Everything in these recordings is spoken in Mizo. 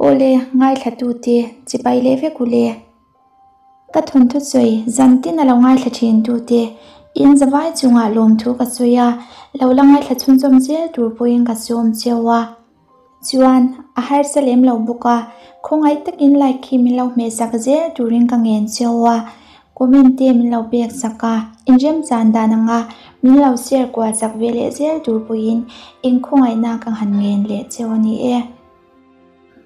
Awle, ngaithlatute chipai leh vek u le. Ka thawnthu sawi zan tin a lo ngaithla thin tute in zavai chungah lawmthu ka sawi a, lo la ngaithla chhunzawm zel tur pawhin ka sawm cheu a. Chuan a harsa lem lo bawk a, khawngaih takin like hi min lo hmeh sak zel turin ka ngen cheu a, comment te min lo pek sak a, inremchan dan anga min lo share kual sak ve leh zel tur pawhin inkhawngaihna ka han ngen leh cheu a ni e.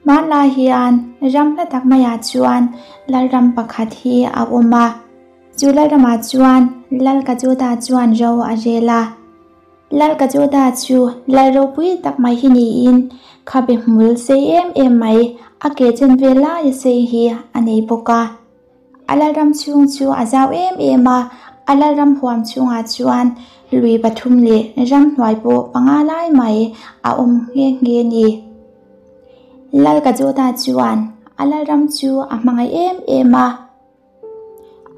Hmanlai hian ram hla tak maiah chuan Lalram pakhat hi a awm a, chu Lalramah chuan Lal Kajuda chuan ro a rel a. Lal Kajuda chu Lal ropui tak mai hi niin khabe hmul sei em em mai a ke chen vel laia sei hi a nei bawk a. A lalram chhung chu a zau em em a, a lalram huam chhungah chuan lui pathum leh ramhnuai pawh panga lai mai a awm nghe nghe a ni. Lal Kajota chuan a lalram chu a hmangaih em em a,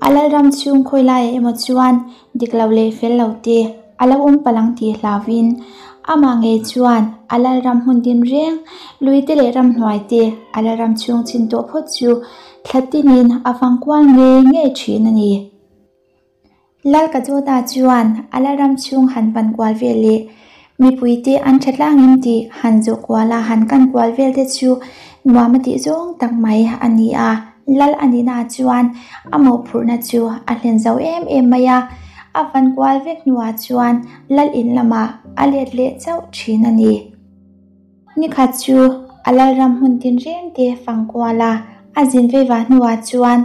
a lalram chhung khawi laiah emaw chuan dik lo leh fel lo te a lo awm palh ang tih hlauhin amah ngei chuan a lalram hmun din reng lui te leh ramhnuai te a lalram chhung chin tawh phawt chu Thla tinin a fang kual ngei ngei thin a ni. Lalkajota chuan a la ram chhung han pan kual vel leh mipuite an tha tlang em tih han zawh kual a han kan kual vel te chu nuam a tih zawng tak mai a ni a. Lal a nihna chuan a mawhphurhna chu a hlen zo em em mai a, a fan kual vek hnuah chuan lal in lamah a let leh chauh thin a ni. Nikhat chu a lalram hmun tinreng te fang kual a, a zin vei vah hnuah chuan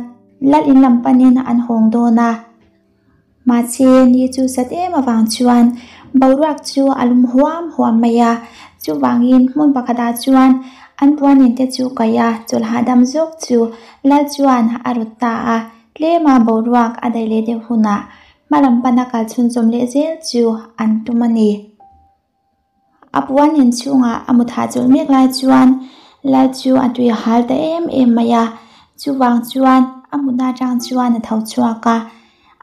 lal in lam panin an hawng dawn a. Mahse ni chu sat em avang chuan boruak chu a lum huam huam mai a, chuvangin hmun pakhatah chuan an puanin te chu kaih a, chawlh hahdam zawk chu lal chuan a rawt ta a, tlema boruak a daih leh deuh hunah hmalam pana kal chhunzawm leh zel chu an tum a ni. A puan in chhungah a mut hahchawlh mek lai chuan lal chu a tui a hal ta em em mai a, chuvang chuan a mutna atang chuan a tho chhuak a,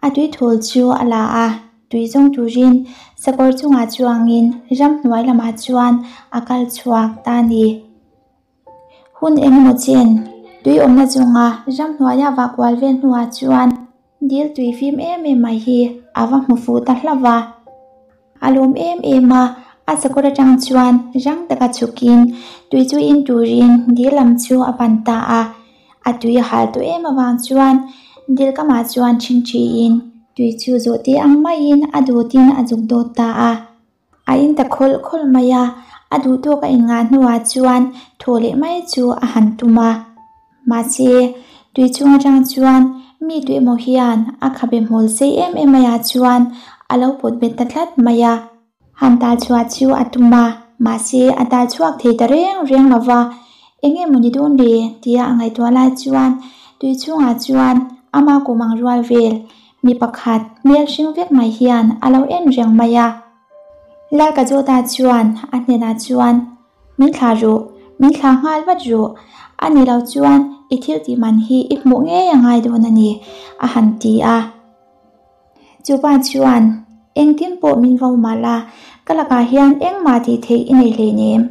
a tui thul chu a la a, tui zawng turin sakawr chungah chuangin ramhnuai lamah chuan a kal chhuak ta a ni. Hun engemaw chen tui awmna chunga ramhnuaia vah kual vel hnuah chuan dil tui fim em em mai hi a va hmu fuh ta hlauh va. A lawm em em a, a sakawr atang chuan rang taka chhukin tui chu in turin dil lam chu a pan ta a. A tui a hal tawh em avang chuan dil kamah chuan ṭhingṭhiin tui chu zawh te ang maiin a dawtin a zuk dawt ta a. A in ta khawlh khawlh mai a, a duh tawk a inngah hnuah chuan thaw leh mai chu a han tum a. Mahse, tui chung atang chuan mi tu emaw hian a khabe hmul sei em em maiah chuan a lo pawt bet ta tlat mai a. Han tal chhuah chu a tum a, mahse a tal chhuak thei ta reng reng lo va. Eng nge maw ni dawn le? tia a ngaihtuah lai chuan tui chhungah chuan ama kum ang rual vel Mi pakhat hmel hring vek mai hian a lo en reng mai a. Lalkajota chuan a hnenah chuan, Min thlah rawh, min thlah nghal vat rawh, a ni lo chuan i thil tih man hi i hmuh ngei a ngai dawn a ni, a han ti a. Chupa chuan, Engtin pawh min vo mah la, ka lakah hian engmah tih theih i nei hleinem.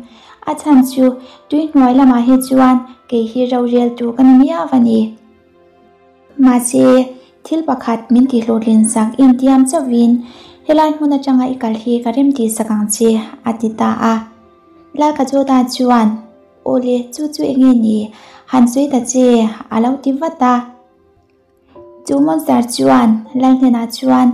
A chhan chu tui hnuai lamah hi chuan kei hi rorel tur ka ni miau a ni. Mahse, thil pakhat min tihhlawhtlin sak intiam chauhin helai hmun atanga i kal hi ka rem tih sak ang che, a ti ta a. Lalkajuda chuan, Awle, chu chu enge ni? Han sawi ta che, a lo ti vat a. Chu monster chuan Lal hnenah chuan,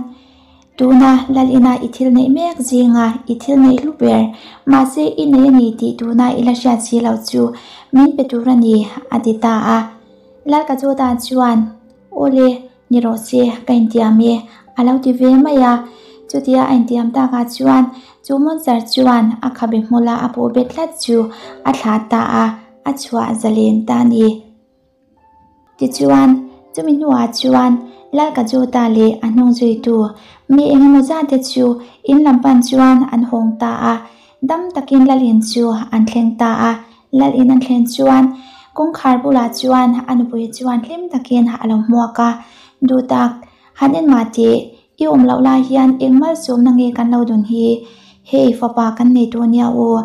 Tuna Lal ina i thil neih mek zinga i thil neih hlu ber, mahse i nei a ni tih tuna i la hriat si lo chu min pe tur a ni, a ti ta a. Lalkajuda chuan, Awle, ni rawh se, ka intiam e, a lo ti ve mai a. Chutia a intiam takah chuan chu monster chuan a khabe hmula a pawh bet tlat chu a thlah ta a, a chhuah zalen ta a ni. Tichuan, chumi hnuah chuan Lalkajuda leh a hnung zuitu mi engemaw zate chu in lam pan chuan an hawng ta a. Dam takin lal in chu an thleng ta a. Lal in an thlen chuan kawngkhar bulah chuan a nupui chuan hlim takin a lo hmuak a, Duhtak, han en mah teh, i awm loh lai hian eng malsawmna nge kan lo dun hi? Hei, fapa kan nei tawh nia aw.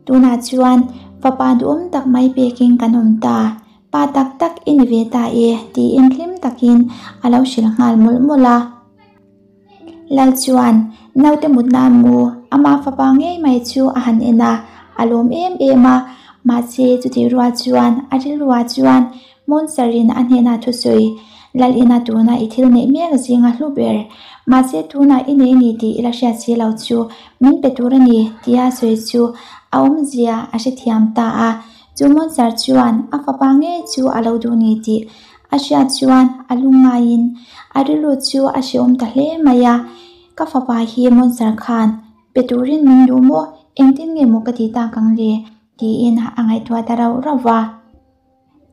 Tunah chuan Fapa duhawm tak mai pekin kan awm ta, pa tak tak i ni ve ta e tiin hlim takin a lo hrilh nghal mawlh mawlh a. Lal chuan naute mutna mu ama fapa ngei mai chu a han en a, a lawm em em a, mahse chutih rual chuan a rilruah chuan Monster-in a hnenah thusawi, Lal ina tuna i thil neih mek zinga hlu ber, mahse tunah i nei ni tih i la hriat si lo chu min pe tur a ni tia sawi chu a awmzia a hrethiam ta a. Chu Monster chuan a fapa ngei chu a lo duh ni tih a hriat chuan a lungngaiin a rilru chu a hrehawm ta hle mai a, Ka fapa hi Monster khan pe turin min duh maw? Engtin nge maw ka ti tak ang le? tiin a ngaihtuah ta rauh rauh va.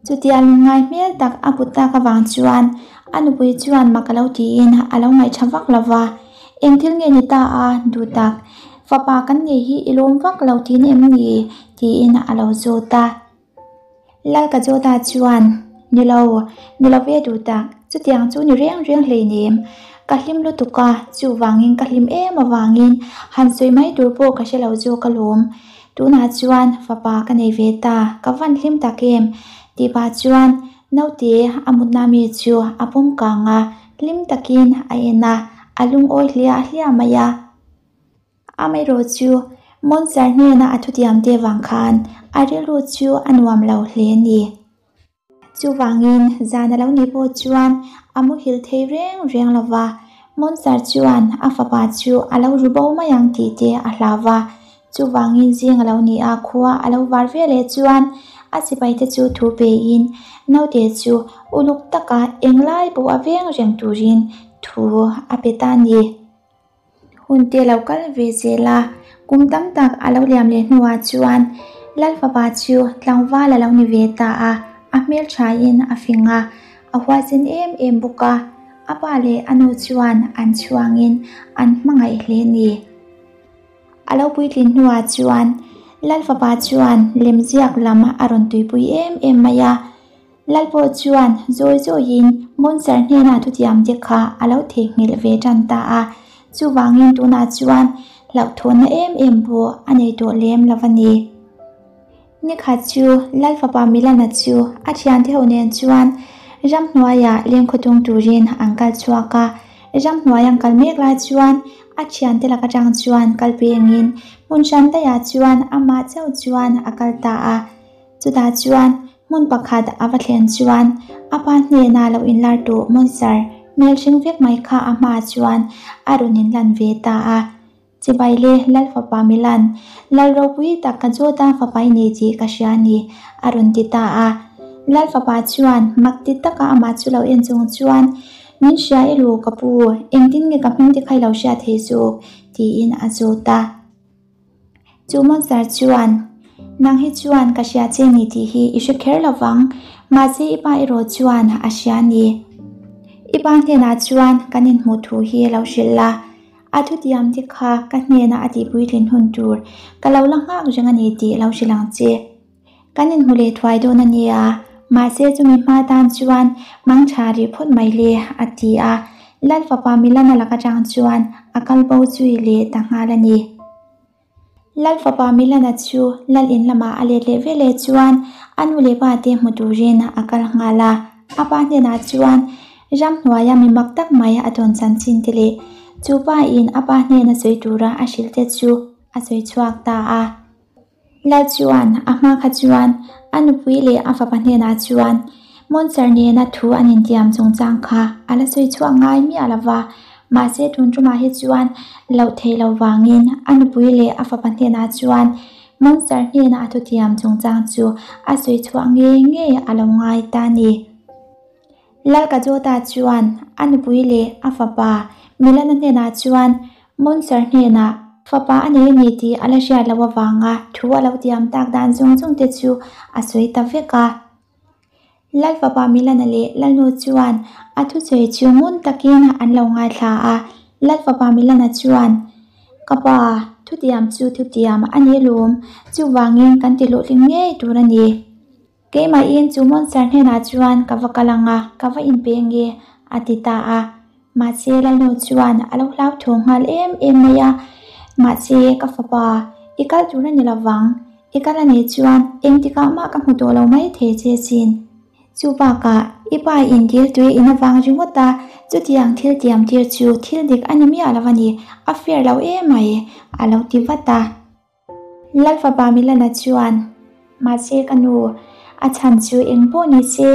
Chutia lungngai hmel tak a put tak avang chuan a nupui chuan mak a lo tiin a lo ngaihṭha vak lo va, Eng thil nge ni ta a, duh tak, fapa kan nei hi i lawm vak lo tiin em ni? tiin a lo zawt a. Lalkajota chuan, Ni lo, ni lo ve duh tak, chutiang chu ni reng reng hleinem, ka hlim lutuk a, chuvangin ka hlim em avangin han sawi mai tur pawh ka hre lo zawk alawm. Tunah chuan fapa ka nei ve ta, ka van hlim tak em? Tih pah chuan naute a mutna mi chu a pawm kang a, hlim takin a en a, a lungawi hliah hliah mai a. Amaherawh chu Monster hnena a thutiam te vang khan a rilru chu a nuam lo hle a ni. Chuvangin zan a lo nih pawh chuan a muhil thei reng reng lo va, Monster chuan a fapa chu a lo ru bo mai ang tih te a hlau va. Chuvangin zing a lo nih a khua a lo var ve leh chuan a sipai te chu thu pein naute chu uluk taka englai pawh a veng reng turin thu a pe ta a ni. Hun te lo kal ve zel a, kum tam tak a lo liam leh hnuah chuan Lal fapa chu tlangval a lo ni ve ta a, a hmelthain a fing a, a huaisen em em bawk a, a pa leh a nu chuan an chhuangin an hmangaih hle ni. A lo puitlin hnuah chuan Lal fapa chuan lemziak lam a rawn tuipui em em mai a, Lal pawh chuan zawi zawiin Monster hnena thutiam te kha a lo theihnghilh ve tan ta a, chuvangin tunah chuan hlauhthawnna em em pawh a nei tawh lem lo a ni. Nikhat chu Lal fapa Milana chu a thiante ho nen chuan ramhnuaiah lengkhawtung turin an kal chhuak a, ramhnuai an kal mek lai chuan a thiante lak atang chuan kal pengin hmun hran daihah chuan amah chauh chuan a kal ta a, chutah chuan Hmun pakhat a va thlen chuan a pa hnena lo inlar tawh Monster hmel hring vek mai kha a hmaah chuan a rawn inlan ve ta a. Chibai le Lal fapa Milan, Lal ropui tak ka zawt a fapa i nei tih ka hria a ni, a rawn ti ta a. Lal fapa chuan mak ti taka amah chu lo en chung chuan, Min hria i lu ka pu, engtin nge ka hming te kha i lo hriat thei zawk? tiin a zawt a. Chu Monster chuan, Nang hi chuan ka hria che ni tih hi i hre kher lo vang, mahse i pa erawh chuan a hria ni. I pa hnenah chuan kan inhmuh thu hi lo hrilh la, a thutiam te kha ka hnena a tihpuitlin hun tur ka lo la nghak reng a ni tih lo hrilh ang che. Kan inhmu leh thuai dawn a nia, mahse chumi hma tan chuan mang tha rih phawt mai le, a ti a. Lal fapa Milana lak atang chuan a kal bo zui leh ta nghal a ni. Lal fapa Milana chu lal in lamah a let leh ve leh chuan a nu leh pa te hmu turin a kal nghal a. A pa hnenah chuan ramhnuaia mi mak tak mai a tawn chanchin te leh chu pa in a pa hnena sawi tura a hrilh te chu a sawi chhuak ta a. Lal chuan a hma kha chuan a nupui leh a fapa hnenah chuan Monster nena thu an intiam chungchang kha a la sawi chhuak ngai miah lo va, mahse tun tumah hi chuan loh theih loh vangin a nupui leh a fapa hnenah chuan Monster hnena a thutiam chungchang chu a sawi chhuah ngei ngei a lo ngai ta a ni. Lalkajota chuan a nupui leh a fapa Milana hnenah chuan Monster hnenah fapa a nei a ni tih a la hriat loh avanga thu a lo tiam tak dan zawng zawng te chu a sawi ta vek a. Lal fapa Milana leh Lalnu chuan a thusawi chu ngun takin an lo ngaithla a. Lal fapa Milana chuan, Ka pa, thutiam chu thutiam a ni lawm, chuvangin kan ti hlawhtling ngei tur a ni. Keimahin chu monster hnenah chuan ka va kal ang a, ka va inpe nge, a ti ta a. Mahse, Lalnu chuan a lo hlauthawng nghal em em mai a. Mahse, ka fapa, i kal tur a ni lo vang. I kal a nih chuan engtikah mah ka hmu tawh lo mai thei che sin. Chu bakah i pa in dil tui in avang ringawt a, chutiang thil tiam tir chu thil dik a ni miah lo a ni, a fair lo emai, a lo ti vat a. Lalfapa Milana chuan, Mahse ka nu, a chhan chu eng pawh ni se,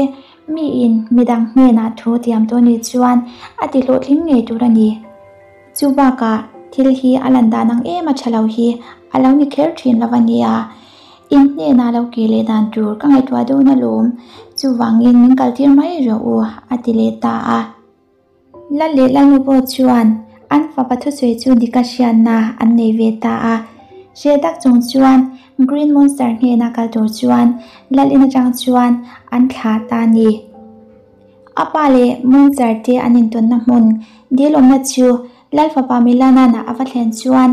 miin midang hnenah thu tiam tawh nih chuan a ti hlawhtling ngei tur a ni. Chu bakah thil hi a lan dan ang em a tha lo hi a lo ni kher thin lo a nia. In hnenah lo kir leh dan tur ka ngaihtuah dawn alawm, chuvangin min kaltir mai rawh u, a ti leh ta a. Lal leh Lalnu pawh chuan an fapa thusawi chu dik a hriatna an nei ve ta a. Hre tak chung chuan Green Monster hnena kal tur chuan Lal in atang chuan an thlah ta a ni. A pa leh Monster te an intawnna hmun dil awmna chu Lal fapa Milanan a va thlen chuan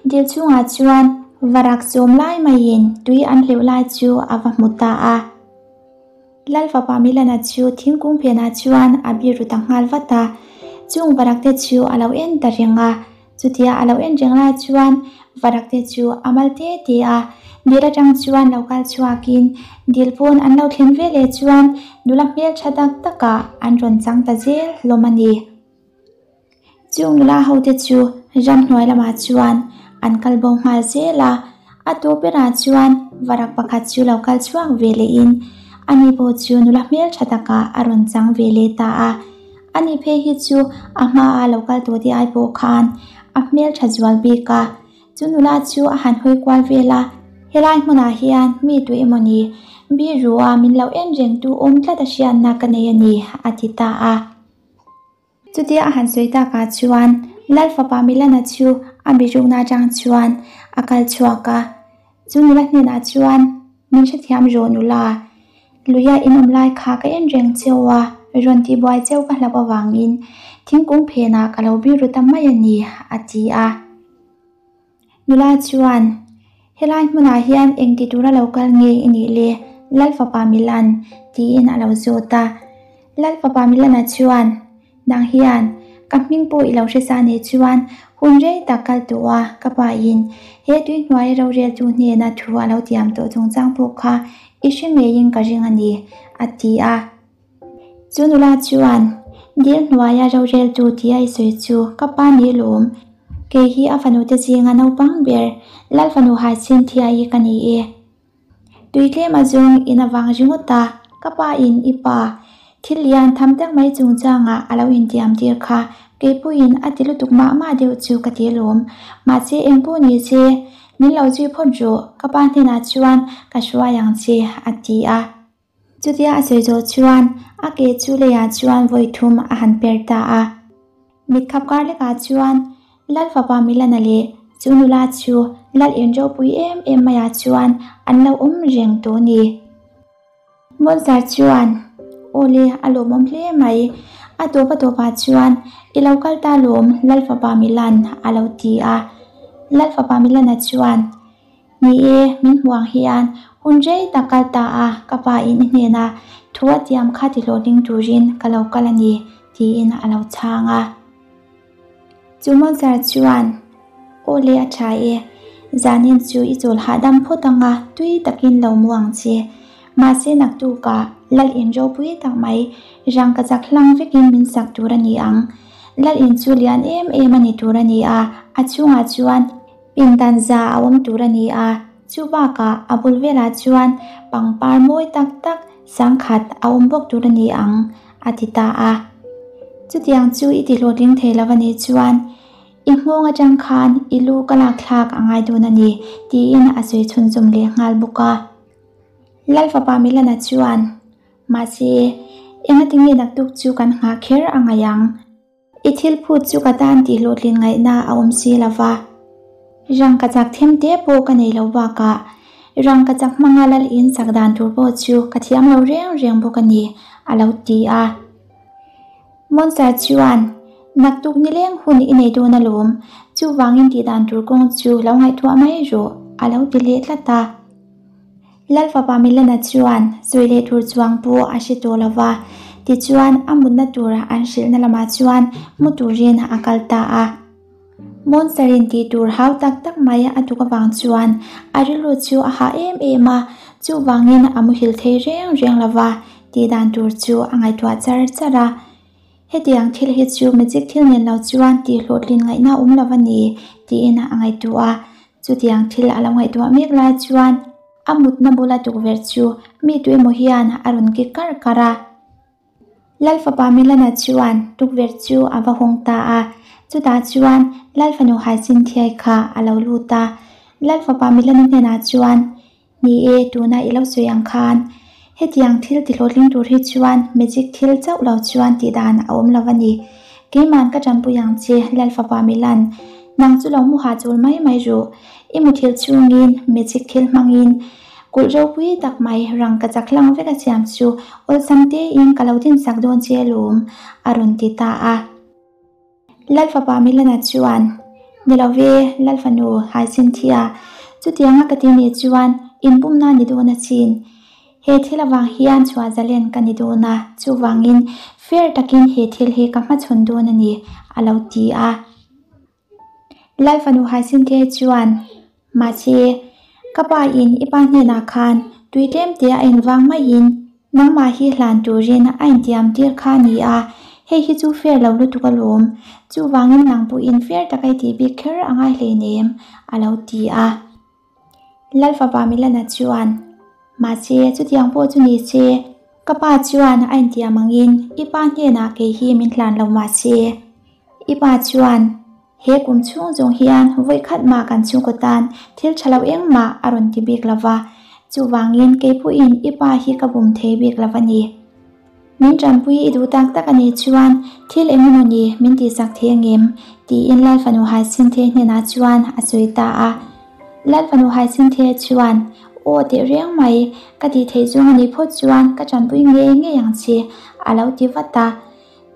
dil chhungah chuan varak chawm lai maiin tui an hleuh lai chu a va hmu ta a. Lal fapa Milana chu thingkung phenah chuan a bir ru ta nghal vat a, chung varak te chu a lo en ta reng a. Chutia a lo en reng lai chuan varak te chu a mal te te a, dil atang chuan lo kal chhuakin dil pawn an lo thlen ve leh chuan nula hmeltha tak takah an rawn chang ta zel hlawm a ni. Chung nula hote chu ramhnuai lamah chuan an kal bo nghal zel a, a tawp berah chuan varak pakhat chu lo kal chhuak ve lehin ani pawh chu nula hmeltha takah a rawn chang ve leh ta a. Ani phei hi chu a hmaa lo kal tawh te ai pawh khan a hmeltha zual bik a, chu nula chu a han hawi kual vel a, helai hmunah hian mi tui emawni biru a min lo en reng tu awm tlat a hriatna ka nei a ni a ti ta a. Chutia a han sawi takah chuan Lal fapa Milana chu a birukna atang chuan a kal chhuak a, chu nula hnenah chuan min hrethiam rawh nula, luia in awm lai kha ka en reng cheu a, rawn tihbuai cheu ka hlauh avangin thingkung phenah ka lo biru ta mai a ni, a ti a. Nula chuan, Helai hmunah hian engti tura lo kal nge i nih le, Lal fapa Milan? tiin a lo zawt a. Lal fapa Milana chuan, Nang hian ka hming pawh i lo hre sa nih chuan hun rei tak kal tawh a, ka pain he tui hnuai roreltu hnena thu a lo tiam tawh chungchang pawh kha i hre ngeiin ka ring a ni, a ti a. Chu nula chuan, Dil hnuaia roreltu tia i sawi chu ka pa ni lawm. Kei hi a fanute zinga naupang ber, Lal fanu Haichin Thiai ka ni e. Tui tlem a zawng in avang ringawt a, ka pa in i pa thil lian tham tak mai chungchangah a lo intiam tir kha keipuiin a ti lutuk mah mah deuh chu ka ti lawm. Mahse engpawh ni se, min lo zui phawt rawh, ka pa hnenah chuan ka hruai ang che, a ti a. Chutia a sawi zawh chuan a ke chu leiah chuan vawi thum a han per ta a. Mitkhap kar lekah chuan Lal fapa Milana leh chu nula chu Lal in ropui em em maiah chuan an lo awm reng tawh a ni. Monster chuan, Aw le, a lawmawm hle mai. A tawp a tawpah chuan i lo kal ta lawm Lal fapa Milan a lo ti a. Lal fapa Milana chuan, Ni e, min hmuh ang hian hun rei tak kal ta a, ka pa in i hnena thu a tiam kha ti hlawhtling turin ka lo kal a ni, tiin a lo chhang a. Chu Monster chuan, Aw le a tha e, zanin chu i chawl hahdam phawt ang a, tui takin lo mu ang che. Mahse naktukah Lal in ropui tak mai rangkachak hlang vekin min sak tur a ni ang. Lal in chu lian em em a ni tur a ni a, a chhungah chuan Pindan za a awm tur a ni a, chu bakah a bul velah chuan pangpar mawi tak tak sangkhat a awm bawk tur a ni ang, a ti ta a. Chutiang chu i ti hlawhtling thei lo a nih chuan i nghawng atang khan i lu ka lak thlak a ngai dawn a ni, tiin a sawi chhunzawm leh nghal bawk a. Lal fapa Milana chuan, Mahse, engatinge naktuk chu kan nghah kher a ngaih ang? I thil phut chu ka tan tih hlawhtlin ngaihna a awm si lo va. Rangkachak them te pawh ka nei lo bakah rangkachak hmanga lal in sak dan tur pawh chu ka thiam lo reng reng bawk a ni, a lo ti a. Monster chuan, Naktuk nileng hun i nei dawn alawm, chuvangin tih dan tur kawng chu lo ngaihtuah mai rawh, a lo ti leh tlat a. Lal fapa Milana chuan sawi leh tur chuang pawh a hre tawh lo va, tichuan a mutna tur an hrilhna lamah chuan mu turin a kal ta a. Monster-in tih tur hau tak tak mai a tuk avang chuan a rilru chu a hah em em a, chuvangin a muhil thei reng reng lo va, tih dan tur chu a ngaihtuah char char a. Hetiang thil hi chu magic thil nen lo chuan tih hlawhtlin ngaihna awm lo a ni tiin a ngaihtuah a, chutiang thil a lo ngaihtuah mek lai chuan a mutna bula tukverh chu mi tuemaw hian a rawn kik karh karh a. Lalfapa Milana chuan tukverh chu a va hawng ta a, chutah chuan Lalfanu Haicinthiai kha a lo lut a. Lalfapa Milana hnenah chuan, Ni e, tuna i lo sawi ang khan, hetiang thil ti hlawhtling tur hi chuan magic thil chauh lo chuan tih dan a awm lo a ni. Keiman ka tanpui ang che, Lalfapa Milan, nang chu lo mu hahchul mai mai ruh. I muthilh chungin magic thil hmangin Kulh ropui tak mai rangka chak hlang vek a siam chu awlsam tein ka lo dinsak dawn che alawm, a rawn ti ta a. Lalfapa Milana chuan, Ni lo ve, Lalfanu Hyacinthia, chutianga ka ti nih chuan inbumna ni dawn a chin. He thil avang hian chhuah zalen ka ni dawn a, chuvangin fair takin he thil hi ka hmachhawn dawn a ni, a lo ti a. Lalfanu Haisinte chuan, Mahse, ka pa in i pa hnenah khan tui tlem te a invang maiin nangmah hi hlan turin a intiam tir kha a ni a, hei hi chu fair lo lutuk alawm, chuvangin nang pawhin fair taka i tih bik kher a ngai hleinem, a lo ti a. Lalfapa Milana chuan, Mahse, chutiang pawh chu ni se, ka pa chuan a intiam angin i pa hnenah kei hi min hlan lo mahse, i pa chuan he kum chhung zawng hian vawi khat mah kan chhungkaw tan thil tha lo engmah a rawn ti bik lo va, chuvangin kei pawhin i pa hi ka bum thei bik lo a ni. Min tanpui i duh tak tak a nih chuan thil eng emaw ni min tihsak thei angem? tiin Lalfanu Haisinthe hnenah chuan a sawi ta a. Lalfanu Haisinthe chuan, Aw teh reng mai, ka tih theih zawng a nih phawt chuan ka tanpui ngei ngei ang che, a lo ti vat a.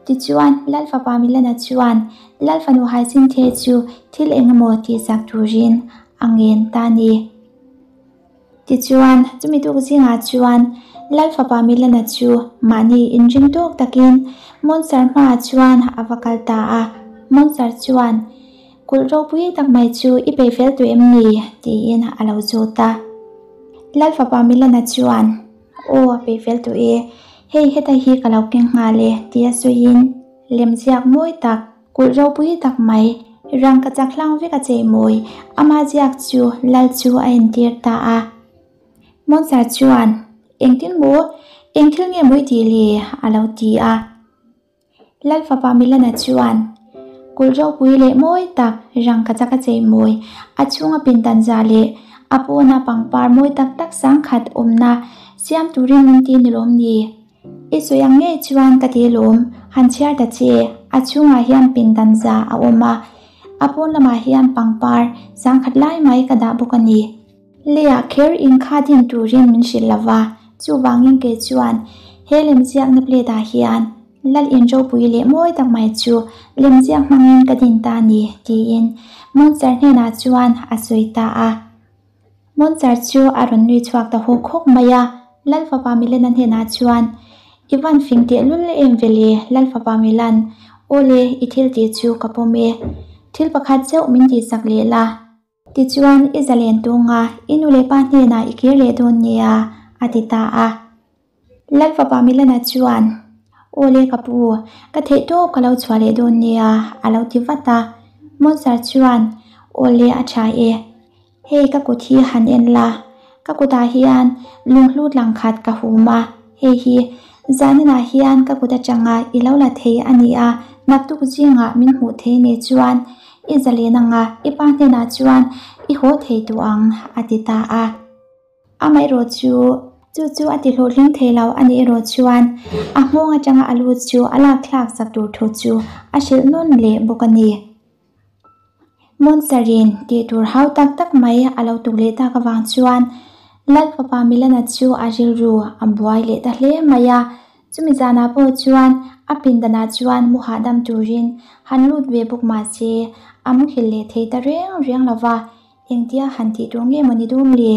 Tichuan, Lalfapa Milana chuan Lalfanu Haisinthe chu thil eng emaw tihsak turin a ngen ta a ni. Tichuan, chumi tuk zingah chuan Lal fapa Milana chu mahni inring tawk takin Monster hmaah chuan a va kal ta a. Monster chuan, Kulh ropui tak mai chu i peih fel tawh em ni? tiin a lo zawt a. Lal fapa Milana chuan, Aw, a peih fel tawh e. Hei heta hi ka lo keng nghal e, tia sawiin lemziak mawi tak, Kulh ropui tak mai, rangkachak hlang vek a chei mawi, ama ziak chu lal chu a entir ta a. Monster chuan, Engtin maw? Eng thil nge maw i tih le? a lo ti a. Lal fapa Milana chuan, Kulh ropui leh mawi tak, rangkachak a chei mawi, a chhunga pindan za leh a pawna pangpar mawi tak tak sangkhat awmna siam turin min ti ni lawm ni? I sawi ang ngei chuan ka ti lawm, han chhiar ta che, a chhungah hian pindan za a awm a, a pawn lamah hian pangpar sangkhat lai mai ka dah bawk a ni. Leiah kher inkha din turin min hrilh lo va, chuvangin kei chuan he lemziakna plate ah hian Lal inropui leh mawi tak mai chu lemziak hmangin ka din ta a ni, tiin Monster hnenah chuan a sawi ta a. Monster chu a rawn nui chhuak ta hawk hawk mai a, Lalfapa Milena hnenah chuan, I van fing teh lul em ve le, Lalfapa Milan, aw le, i thil tih chu ka pawm e. Thil pakhat chauh min tihsak leh la. Tichuan, i zalen tunga i nu leh pa hnenah i kir leh dawn nia, a ti ta a. Lalfapa Milana chuan, Aw le ka pu, ka theih tawp ka lo chhuah leh dawn nia, a lo ti vat a. Monster chuan, Aw le a tha e, hei ka kut hi han en la, ka kutah hian lunghlu tlang khat ka hum a, hei hi zaninah hian ka kut atanga i lo la thei a ni a, naktuk zingah min hmuh thei nih chuan i zalen anga i pa hnenah chuan i haw thei duh ang, a ti ta a. Amaherawh chu, chu chu a ti hlawhtling thei lo a nih erawh chuan a nghawng atanga a lu chu a lak thlak sak tur thu chu a hrilh nawn leh bawk a ni. Monster-in tih tur hau tak tak mai a lo tuk leh tak avang chuan Lalfapa Milana chu a rilru a buai leh ta hle mai a. Chumi zanah pawh chuan a pindanah chuan mu hahdam turin han lut ve bawk mah se a muhil leh thei ta reng reng lo va. Engtia han tih tur nge maw ni dum le?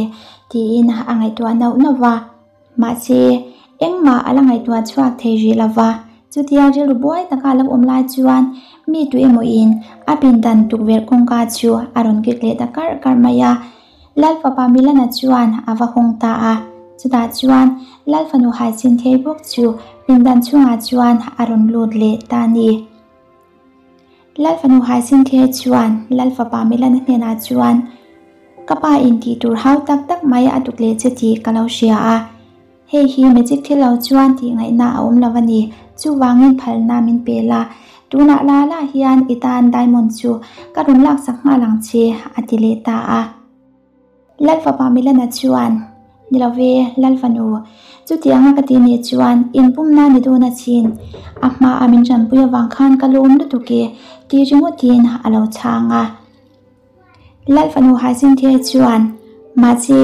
tiin a ngaihtuah nauh nauh va. Mahse, engmah a la ngaihtuah chhuak thei rih lo va. Chutia rilru buai taka a lo awm lai chuan mi tu emaw in a pindan tukverh kawngka chu a rawn kik leh ta karh karh mai a. Lal fapa Milana chuan a va hawng ta a, chutah chuan Lal fanu Hyacinthei bawk chu pindan chhungah chuan a rawn lut leh ta a ni. Lal fanu Hyacinthei chuan Lal fapa Milana hnenah chuan, Ka pa in tih tur hau tak tak mai a tuk leh che tih ka lo hria a, Hei hi magic thil lo chuan tih ngaihna a awm lo a ni. Chuvangin phalna min pe la. Tunah la la hian i tan diamond chu ka rawn laksak nghal ang che, a ti leh ta a. Lalfapa Milana chuan, Ni lo ve, Lalfanu, chutianga ka ti nih chuan inpumna ni dawn a chin. A hmaa min tanpui avang khan ka lawm lutuk e, ti ringawtin a lo chhang a. Lalfanu Hyacinthia chuan, Mahse,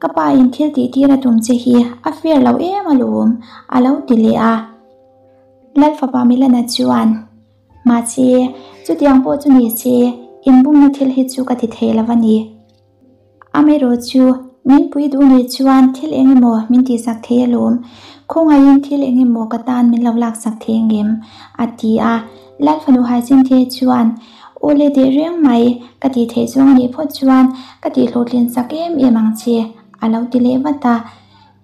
ka pa in thil tih tir a tum che hi a fair lo em alawm, a lo ti leh a. Lalfapa Milana chuan, Mahse, chutiang pawh chu ni se, inbumna thil hi chu ka ti thei lo a ni. Amaherawh chu, min pui duh nih chuan thil eng emaw min tihsak thei alawm, khawngaihin thil eng emaw ka tan min lo laksak thei engem? a ti a. Lalfanu Hyacinthia chuan, Aw le teh reng mai, ka tih theih zawng a nih phawt chuan ka tih hlawhtlin sak em em ang che, a lo ti leh vat a.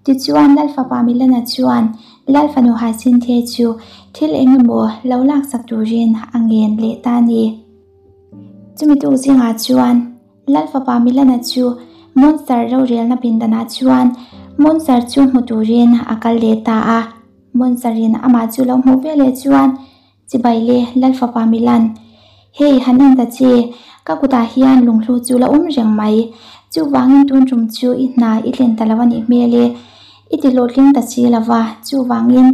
Tichuan Lalfapa Milana chuan Lalfanu Hyacinthia chu thil eng emaw lo laksak turin a ngen leh ta a ni. Chumi tuk zingah chuan Lalfapa Milana chu Monster rorelna pindanah chuan Monster chu hmu turin a kal leh ta a. Monster-in amah chu lo hmuh veleh chuan, Chibai le, Lalfapa Milan. Hei, han en ta che, ka kutah hian lunghlu chu la awm reng mai. Chuvangin tun tum chu i hna i tlen ta lo a nih hmel e. I ti hlawhtling ta si lo va, chuvangin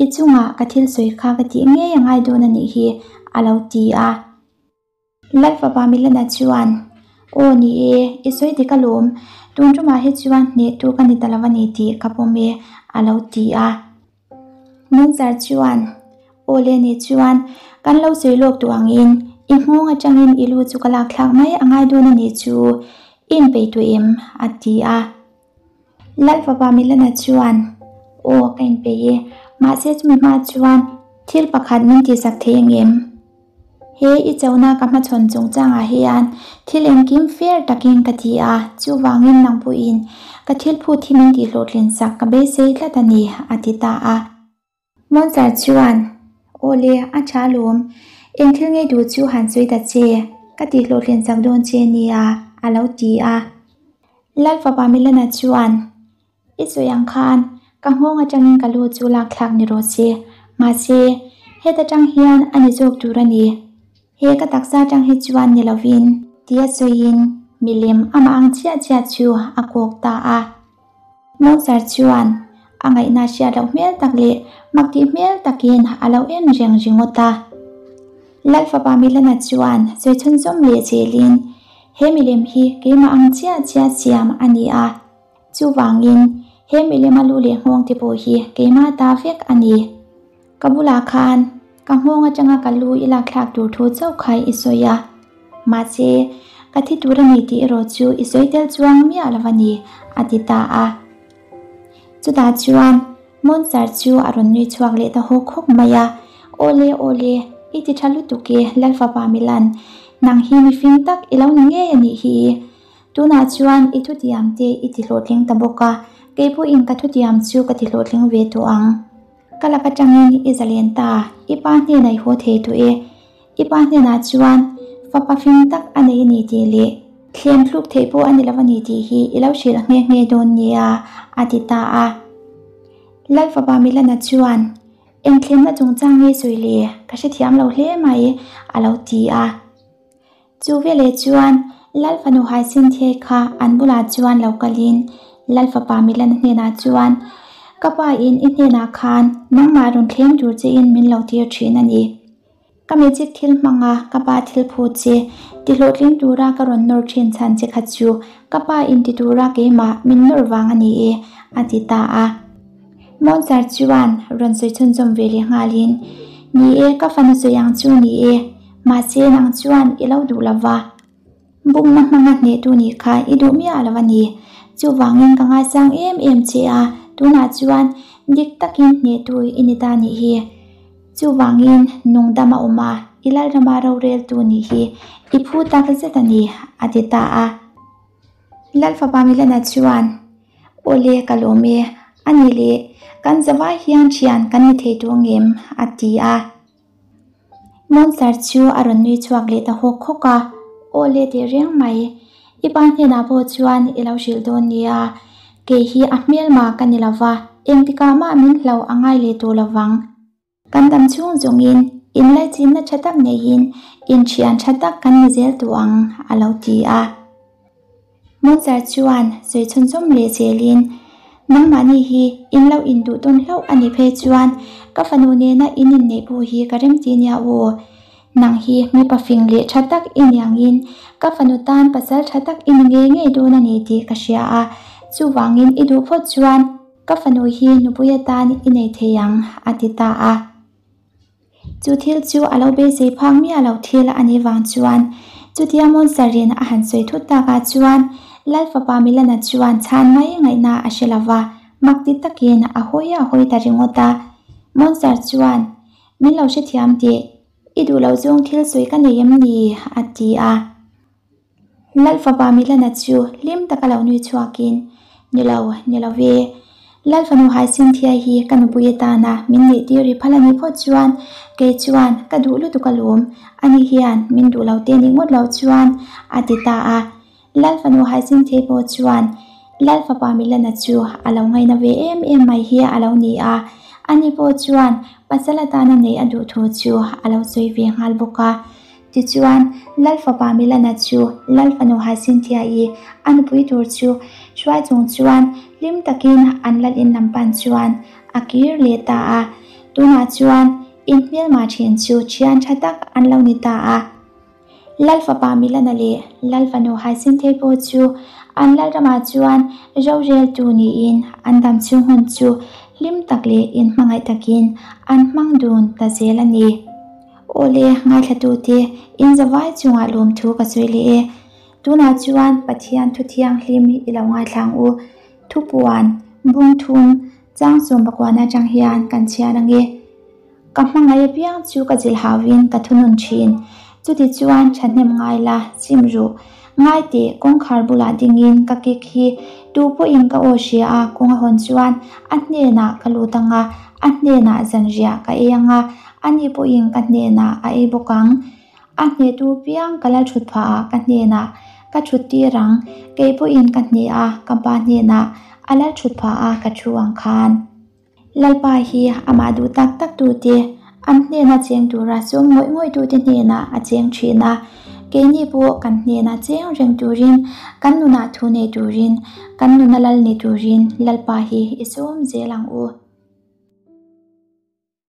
i chungah ka thil sawi kha ka tih ngei a ngai dawn a nih hi, a lo ti a. Lalfapa Milana chuan, Aw ni e, i sawi dik alawm, tun tumah hi chuan hnehtu ka ni ta lo a ni tih ka pawm e, a lo ti a. Munzar chuan, Aw le ni chuan, kan lo sawi lawk duh angin i nghawng atangin i lu chu ka lak thlak mai a ngai dawn a nih chu, i inpeih duh em? a ti a. Lalfapa Milana chuan, Aw, ka inpeih e, mahse chumi hma chuan thil pakhat min tihsak thei angem? He i chona ka hmachhawn chungchangah hian thil engkim fair takin ka ti a, chuvangin nang pawhin ka thil phut hi min tihhlawhtlin sak ka beisei tlat a ni, a ti ta a. Monster chuan, Aw le, a tha alawm, eng thil ngei duh chu han sawi ta che, ka tihhlawhtlin sak dawn che nia, a lo ti a. Lalfapa Milana chuan, I sawi ang khan ka nghawng atangin ka lu chu lak thlak ni rawh se, mahse heta tang hian a ni zawk tur a ni. He ka taksa atang hi chuan ni lovin tia sawiin milem amah ang chiah chiah chu a kawk ta a. Monster chuan a ngaihna hriat loh hmel tak leh mak tih hmel takin a lo en reng ringawt a. Lalfapa Milana chuan sawi chhunzawm leh zelin he milem hi keimah ang chiah chiah siam a ni a. Chuvangin, he milema lu leh nghawng te pawh hi keimah ta vek a ni. Ka bulah khan ka nghawng atanga ka lu i lakthlak tur thu chauh kha i sawi a. Mahse, ka thi tur a ni tih erawh chu i sawi tel chuang miah lo a ni, a ti ta a. Chutah chuan Monster chu a rawn nui chhuak leh ta hawk hawk mai a, Awle, awle, i ti tha lutuk e, Lalfapa Milan, nang hi mifing tak i lo ni ngei a nih hi. Tunah chuan i thutiam te i ti hlawhtling ta bawk a, kei pawhin ka thutiam chu ka ti hlawhtling ve tawh ang. Ka lak atangin i zalen ta, i pa hnenah i haw thei tawh e. I pa hnenah chuan fapa fing tak a nei a ni tih leh thlem thluk theih pawh a ni lo a ni tih hi i lo hrilh nghe nghe dawn nia, a ti ta a. Lalfapa Milana chuan, Eng thlemna chungchang nge sawi le, ka hrethiam lo hle mai, a lo ti a. Chu veleh chuan Lal fanu Hyacinthia kha an bulah chuan lo kalin Lal fapa Milana hnenah chuan, Ka pa in i hnenah khan nangmah rawn thleng tur chein min lo tir thin a ni. Ka magic thil hmanga ka pa thil phut che ti hlawhtling tura ka rawn nawr thin chhan che kha chu ka pa in ti tura keimah min nawr vang a ni e, a ti ta a. Monster chuan rawn sawi chhunzawm ve leh nghalin, Ni e, ka fanu sawi ang chu ni e. Mahse nang chuan i lo duh lo va, bumna hmanga hnehtu nih kha i duh miah lo a ni. Chuvangin ka ngaisang em em che a, tunah chuan dik takin hnehtu i ni ta nih hi. Chuvangin nungdam a awm a, i lalrama roreltu nih hi i phu tak zet a ni, a ti ta a. Lalfapa Milana chuan, Awle ka lawm e, a ni le, kan zavai hian thian kan ni thei tur ngem, a ti a. Monster chu a rawn nui chhuak leh ta hawk hawk a, Awle teh reng mai, i pa hnenah pawh chuan i lo hrilh dawn nia, kei hi a hmelma ka ni lova, engtikah mah min hlo a ngai leh tur lovang. Kan dam chhung zawngin inlaichinna tha tak neiin inthian tha tak kan ni zel tawh ang, a lo ti a. Monster chuan sawi chhunzawm leh zelin, Nangmahni hi in lo induh tawn hlauh a nih phei chuan ka fanu nena in inneih pawh hi ka remti nia aw. Nang hi mipa fing leh tha tak i niangin ka fanu tan pasal tha tak i ni ngei ngei dawn a ni tih ka hria a, chuvangin i duh phawt chuan Ka fanu hi nupui atan i nei thei ang, a ti ta a. Chu thil chu a lo beisei phak miah lo thil a nih vang chuan chutia Monsarin a han sawi thut takah chuan Lal fapa Milana chuan chhan mai ngaihna a hre lo va, mak ti takin a hawi a hawi ta ringawt a. Monsar chuan, Min lo hrethiam tih, i duh loh zawng thil sawi ka nei em ni? a ti a. Lalfapa Milana chu hlim taka lo nui chhuakin, Ni lo, ni lo ve. Lalfanu Hyacinthia hi ka nupui atana min neihtir ri phal a nih phawt chuan kei chuan ka duh lutuk alawm, ani hian min duh lo te nih ngawt loh chuan, a ti ta a. Lalfanu Hyacinthia pawh chuan Lalfapa Milana chu a lo ngaina ve em em mai hi a lo ni a, ani pawh chuan pasal atana neih a duh thu chu a lo sawi ve nghal bawk a. Tichuan, Lal fapa Milana chu Lal fanu Hyacinthia-i a nupui tur chu hruai chung chuan hlim takin an lal in lam pan chuan a kir leh ta a. Tunah chuan inhmelma thin chu thian tha tak an lo ni ta a. Lal fapa Milana leh Lal fanu Hyacinthia pawh chu an lal ramah chuan roreltu niin an dam chhung hun chu hlim tak leh inhmangaih takin an hmang dun ta zel a ni. Awle, ngaithlatute, in zavai chungah lawmthu ka sawi leh e. Tunah chuan Pathian thu thianghlim i lo ngaithlang u. Thupuan, bungthum, chang sawmpakuan atang hian kan chhiar ang e. Ka hmangaih apiang chu ka zilh hauin ka thunun thin. Chuti chuan thahnem ngai la, chim ruh. Ngai teh, kawngkhar bulah dingin ka kik hi tu pawhin ka aw hria a, kawng a hawn chuan a hnenah ka lut ang a, a hnenah zanriah ka ei ang a, Ani pawhin ka hnenah a ei bawk ang. A hnehtu piang ka la thut phah ah ka hnenah ka thut tir ang, kei pawhin ka hneh a, ka pa hnenah a lal thut phah a ka thu ang khan. Lalpa hi amah duh tak tak tute, an hnena cheng tura sawm ngawih ngawih tute hnenah a cheng thin a, keini pawh kan hnena cheng reng turin, kan nunah thu nei turin, kan nuna lal ni turin Lalpa hi i sawm zel ang u.